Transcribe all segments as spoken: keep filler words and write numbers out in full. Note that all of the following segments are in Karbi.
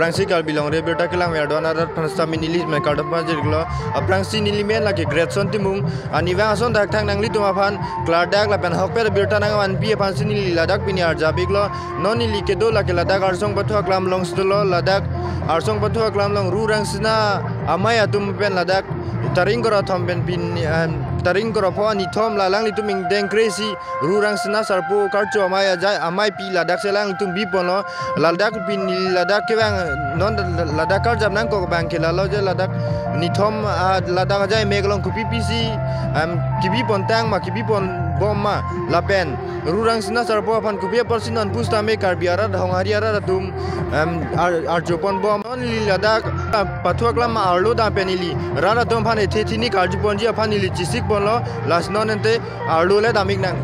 Aphrangsi Karbi Longri Abirta Kelang Merdon arat aphan sitame neli men kardom pajirlo. Aphrangsi neli men lake Greatson Timung. Arnivang ason dak thang nanglitum aphan klardak lapen ahokpet abirta nangvanpi aphansi neli ladak pini arjap-iklo. Non neli kedo lake ladak Arsong Pathu Aklam along si dolo, ladak Arsong Pathu Aklam along Ru Rangsina amei atum pen ladak taring kora thom pen pin, em, taring kora pho nithom la alanglitum ingdeng kresi Ru Rangsina Sarpo karcho amei ajai ameipi ladak si alanglitum biponlo. Ladak pini ladak kevang non ladak karjap nangkok abang ke lalo je ladak nithom, ah, ladak ajai mek along kopipisi, em, kebi pontang ma kebi ponbom ma lapen Ru Rangsina Sarpo aphan kopi apotsi non pusitame Karbi arat Honghari arat atum, em, ar-, arjo ponbom. Non neli ladak, ah, Pathu Aklam arlo dam pen neli rat atum aphan ethe thini karju ponji aphan neli chesik ponlo. Lasi non ante arlo le dam-iknang.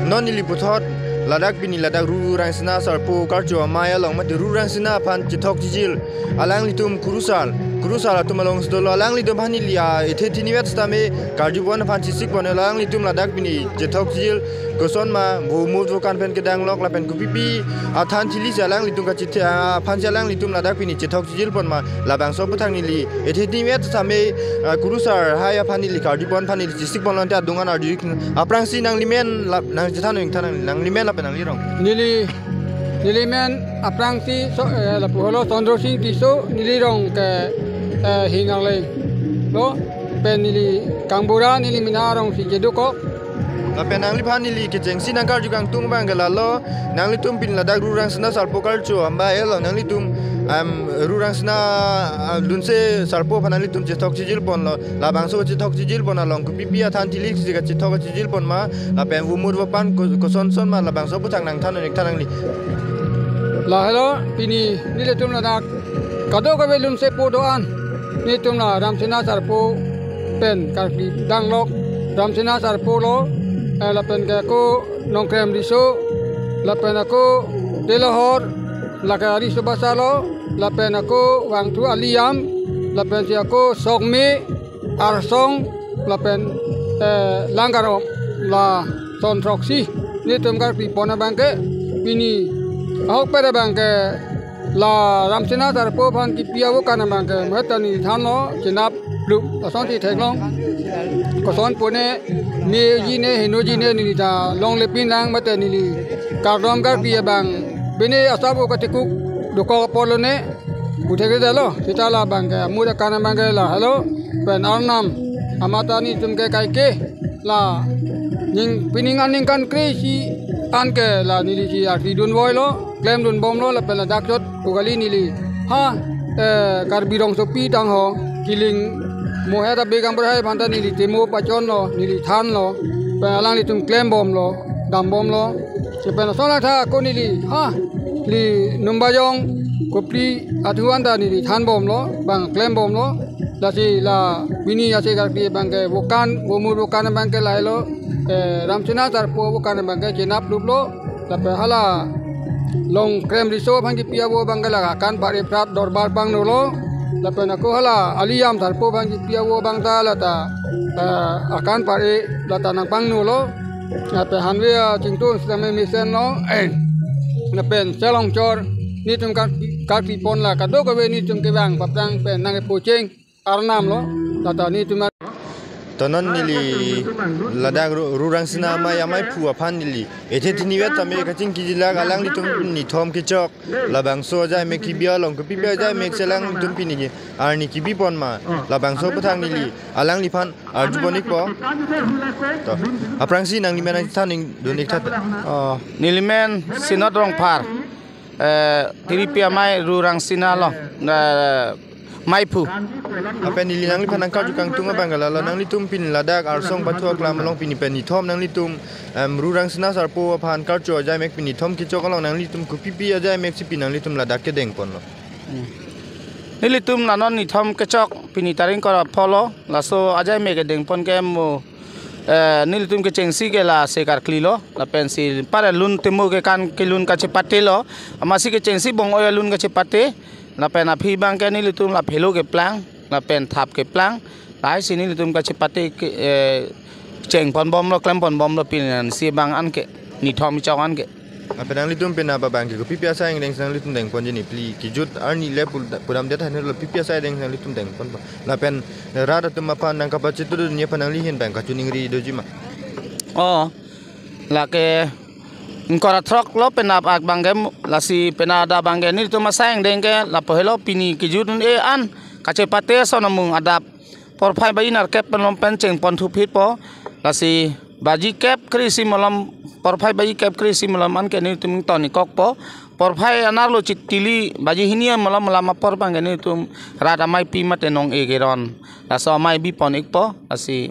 Non neli puthot ladak pini ladak Ru Rangsina Sarpo karcho amei along mate Ru Rangsina aphan chethok chijil alanglitum kurusar, kurusar atum along si dolo. Alanglitum aphan neli, ah, ethe thinivet sitame karju pon aphan chesik ponlo. Alanglitum ladak pini chethok chijil koson ma, vo mut vo kan pen kedanglok lapen kopipi athan thili si alanglitum kachithe, ah, aphansi alanglitum ladak pini chethok chijil pon ma, labangso aputhak neli ethe thinivet sitame, ah, kurusar hai aphan neli karju pon aphan neli chesik ponlo ante adung an arju-ik. Aphrangsi nangli men la nangchethan ingthan nang, nangli men lapen nangli rong. Neli, neli men aphrangsi so, eh, lapu helo Chandra Sing Tisso, neli rong ke, eh, Hingangleng lo, pen neli Kangbura, neli mena arong si kedokok. Lapen nangliphan neli kechengsi nangkarju kangtung abang ke lalo, nanglitum pini ladak Ru Rangsina Sarpo karcho amei along nanglitum, em, Ru Rangsina, ah, lunse Sarpo aphan nanglitum chethok chijil ponlo. Labangso chethok chijil pon along kopipi athan thili si kachethok chijil pon ma, lapen vo mut vo pan ko-, koson son ma, labangso aputhak nangthan un-iktha nangli. Lahelo pini nelitum ladak kadokave lunsepo do-an, nelitum la Ramsena Sarpo pen karkli danglok. Ramsena Sarpo lo, eh, lapen ke ako Nongkrem Riso, lapen ako Telohor, lake Ariso Basa lo, lapen ako Vangthu Aliyam, lapensi ako Sokme, Arsong, lapen, eh, Langkarom, la son throksi nelitum karkli pon abang ke pini ahokpet abang ke la Ramsena Sarpo aphan kipi avo kan abang ke mate neli thanlo, chenap blup asonsi theklong. Koson pone, meji ne, henoji ne, neli ta longle pinang mate neli kardom karkli abang pine asap o katikuk dokok apotlo ne, puthekre dalo, seta labang ke amut akan abang ke lahelo, pen Arnam amat ta nelitum ke kaike la ning pining aningkan kre-isi an ke la neli si arti dunvoilo, klemdunbomlo, lapen ladak chot ko kali neli ha, eh, Karbi rongsopi tangho kiling mohe ta bekang berhai aphan ta neli temo pachonlo, neli thanlo, pen alanglitum klembomlo, dambomlo. Lapen ason atha ako neli ha, neli Numbajong Kopli athu an ta neli thanbomlo, bang klembomlo. Lasi la pini ase karkli abang ke vo kan, vo mut vo kan abang ke lahelo, eh, Ramsena Sarpo avo kan abang ke chenap luplo. Lapen hala Nongkrem Riso aphan kipi avo abang ke la akan pare prat dorbar pangnolo. Lapen ako hala Aliyam Sarpo aphan kipi avo abang ta lata, eh, akan pare lata nangpangnolo. Lapen hanve achingtun sitame mesenlo. Lapen chelongchor nelitum kar-, karkli pon la kadokave nelitum kevang paphrang pen nangkepocheng Arnam lo, lata nelitum ar- To non neli ladak Ru-, Ru Rangsina amei, ameiphu aphan neli ethe thinivet tame kachingkijilak, alanglitum nithom kechok labangso ajai mek kibi along kopipi ajai mek si alanglitum pini ke arni kibi pon ma, labangso aputhak neli alangliphan arju pon-ikpo. To, aphrangsi nangli men than ing dun-iktha. Oh, neli men Sinot Rongphar, eh, Tiripi amei Ru Rangsina lo, eh, meiphu. Lapen neli nangliphan nangkarju kangtung abang ke lalo, nanglitum pini ladak Arsong Pathu Aklam along pini pen nithom nanglitum, em, Ru Rangsina Sarpo aphan karcho ajai mek pini nithom kechok along nanglitum kopipi ajai mek si pini nanglitum ladak kedeng ponlo. Hmm. Nelitum la non nithom kechok pini taring kora pholo, laso ajai mek kedeng pon ke mo, eh, nelitum kechengsi ke la ase karklilo, lapensi pare lun temo kekan kelun kachepatelo, amatsi kechengsi bong-oi alun kachepate, lapen aphi abang ke nelitum la phelo keplang, lapen thap keplang, lahai si nelitum kachepate ke, eh, cheng ponbomlo, klem ponbomlo pini ansi abang anke, nithom chok anke. Lapen nanglitum penap abang ke kopi pi asai angdeng si nanglitum dengponji, ne phli kejut arni le pul-, pudamdet ahin lo, pi pi asai angdeng si nanglitum dengponpo? Lapen rat atum aphan nangkapachethurdunji aphan nangli ahin abang kachiningri doji ma? Oh, lake ingkoi ra throk lo penap abang ke, lasi penap adap abang ke nelitum asai angdeng ke lapu helo, pini kejut un-e an kachepate ason amung adap porphai baji nerkep malom pen chengpon thuphitpo. Lasi baji kep kre-isi malom, porphai baji kep kre-isi malom an ke nelitum ton-ik kokpo. Porphai anerlo chitili baji hini malom lam apor abang ke nelitum rat ameipi mate nong-e keron, laso amei bipon-ikpo. Lasi,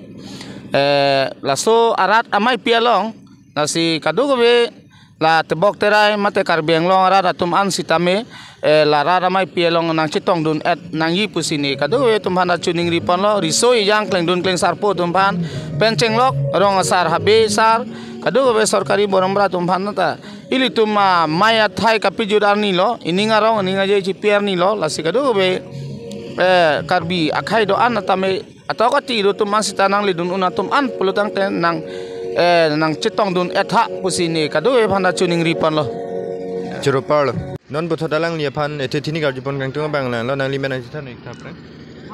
eh, laso arat ameipi along, lasi kadokave la tebok terai mate Karbi Anglong arat atum an sitame, eh, la rat ameipi along nangchetongdun-et nangji pusi ne kadokave atum aphan ta chiningri ponlo, riso ejang klengdun klengsarpo atum aphan, pen chenglok rong asar, habe asar, kadokave sorkari borom bra atum aphan ta, ilitum amei athai kapejut arni lo, ining arong ining aje chipi arni lo, lasi kadokave, eh, Karbi akhei do-an tame atok ati do atum an sita nangledun un atum an pulotangte nang, eh, nangchetongdun-et tha pusi ne kadokave aphan ta chiningri ponlo. Choro parlo. Non puthot alangli aphan ethe thini karjupon kangtung abang lang lo, nangli men nangchethan-ik tha phrang.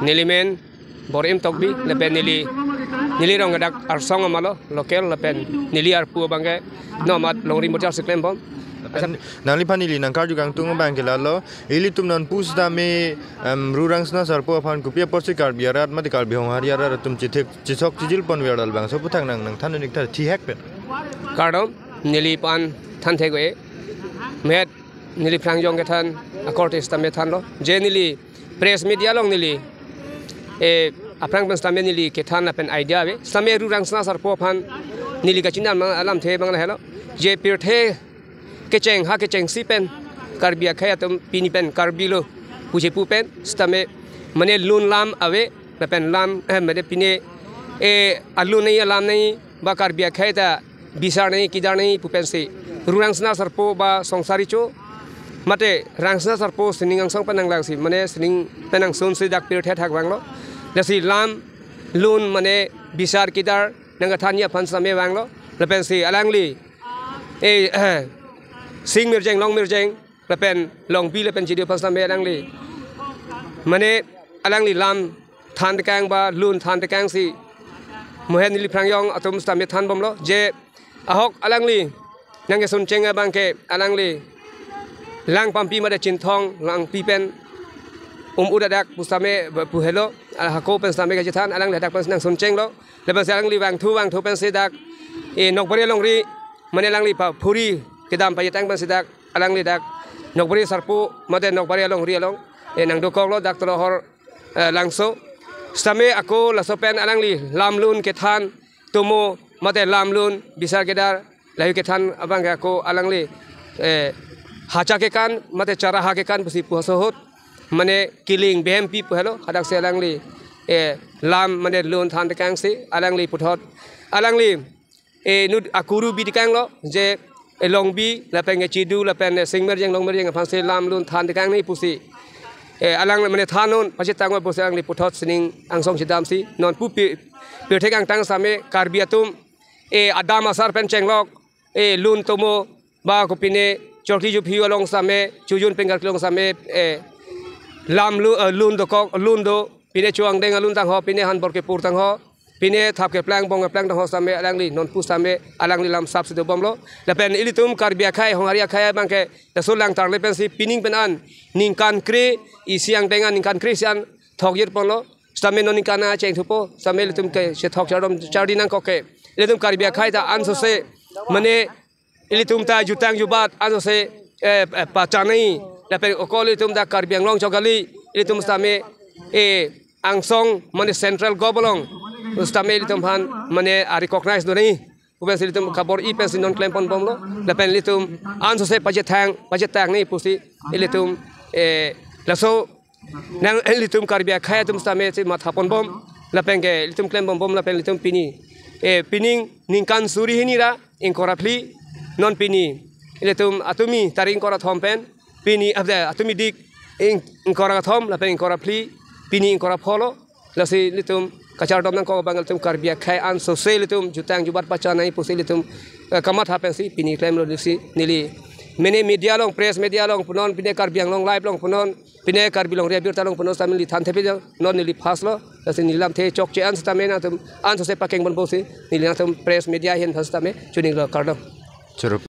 Neli men Bor-im Tokbi, lapen neli, neli rong dak Arsong Amalo, local, lapen neli arpu abang ke non amat Longri Motiar si klembom. Lapen nangliphan neli nangkarju kangtung abang ke lalo, ilitum non pusitame, em, Ru Rangsina Sarpo aphan kopi apotsi Karbi arat mate Karbi Honghari arat atum chethek chesok chijil ponver dal bangso aphuthak nang nangthan-ik tha, thihek pen. Kardom, neliphan than thek-e. Met neli aphrang jong kethan akorte sitame thanlo, je neli press media along neli, eh, aphrang pen sitame neli kethan lapen idea ave. Sitame Ru Rangsina Sarpo aphan neli kachinam alamthe abang lahelo, je pirthe kecheng ha kechengsi pen Karbi akhei atum pini pen Karbi lo pu chepu pen sitame mane lun lam ave, lapen lam, eh, mane pine, eh, alun nangji, alam nangji, ba Karbi akhei ta bisar nangji, kedar nangji pu pensi Ru Rangsina Sarpo ba Songsar Recho mate Rangsina Sarpo sining angsong pen nanglangsi, mane sining pen nangsunsi dak pirthe thak vanglo. Lasi lam, lun mane bisar kedar nangkethanji aphan sitame vanglo. Lapensi alangli, eh, eh, Sing Mirjeng, Long Mirjeng, lapen Longbi lapen Chidi aphan sitame alangli, mane alangli lam thantekang ba lun thantekangsi mohen neli aphrang jong atum sitame thanbomlo, je ahok alangli nangkesun cheng abang ke alangli lang pampi mate Chinthong Langpi pen um-u dadak pusitame pu helo, ah, hako pen sitame kachethan, alangli hadak pen nangsun chenglo. Lapensi alangli vangthu vangthu pensi dak, eh, Nokbari Longri, mane alangli pa phuri kedam pajitang pensi dak alangli dak Nokbari Sarpo mate Nokbari Longri along, eh, nangdokoklo dak Tolohor, eh, Langso. Sitame ako laso pen alangli lam lun kethan, tomo mate lam lun bisar kedar lahei kethan abang ke ako alangli, eh, hacha kekan mate chara ha kekan pusi pu aso ahut mane kiling bihempi pu helo, hadaksi alangli, eh, lam mane lun thantekangsi alangli puthot, alangli, eh, nu akuru bitekanglo, je, eh, Longbi lapen ke Chidu lapen, eh, Sing Mirjeng, Long Mirjeng aphansi lam lun thantekang nangji pusi, eh, alang mane than-un pachetang-un pusi alangli puthot sining angsong chedamsi non pu pi-, pirthe kangtang sitame Karbi atum, eh, adam asar pen chenglok, eh, lun tomo ba kopine Chorkli Juphi along sitame, Chojun Pengarkli along sitame, eh, lam lu-, eh, lun dokok, lun do, pine Chowangdeng alun tangho, pine Hanbor Kepur tangho, pine Thap Keplang, Bong Keplang tangho sitame alangli non pusitame alangli lam sapsi dobomlo. Lapen ilitum Karbi akhei, Honghari akhei abang ke laso lang tarle pensi pining pen an ningkan kre-isi angdeng an, ningkan kre-isi an thokjir ponlo. Sitame non ningkan acheng thupo, sitame ilitum ke chethok chardom chardi nangkok ke, ilitum Karbi akhei ta ansose mane ilitum ta jutang jubat ansose, eh, eh, pachanai, lapen okol ilitum ta Karbi Anglong chokali, ilitum sitame, eh, angsong mane central govt along sitame ilitum aphan mane a-recognize do nangji pu pensi ilitum kabor-i pensi non klemponbomlo. Lapen ilitum ansose pachethang, pachetang nangji pusi ilitum, eh, laso nang ilitum Karbi akhei atum sitame si mathaponbom, lapen ke ilitum klemponbom, lapen ilitum pini, eh, pining ningkan suri hini ra ingkoi ra phli, non pini ilitum atumi tarik ingkoi ra thom pen, pini, ah, atumi dik ing-, ingkoi ra thom lapen ingkoi ra phli, pini ingkoi ra pholo, lasi ilitum kachardom nangkok abang ilitum Karbi akhei ansose ilitum jutang jubat pachanai pusi ilitum eh, kamatha pensi pini klemlo, lasi neli mene media along, press media along punon, pine Karbi Anglong Live along punon, pine Karbi Longri Abirta along punon sitame neli than thepi jang, non neli pass lo, lasi neli lamthe chokche an sitame nangtum ansose pakeng ponpo si neli nangtum press media ahin aphan sitame choninglo, kardom. Churup.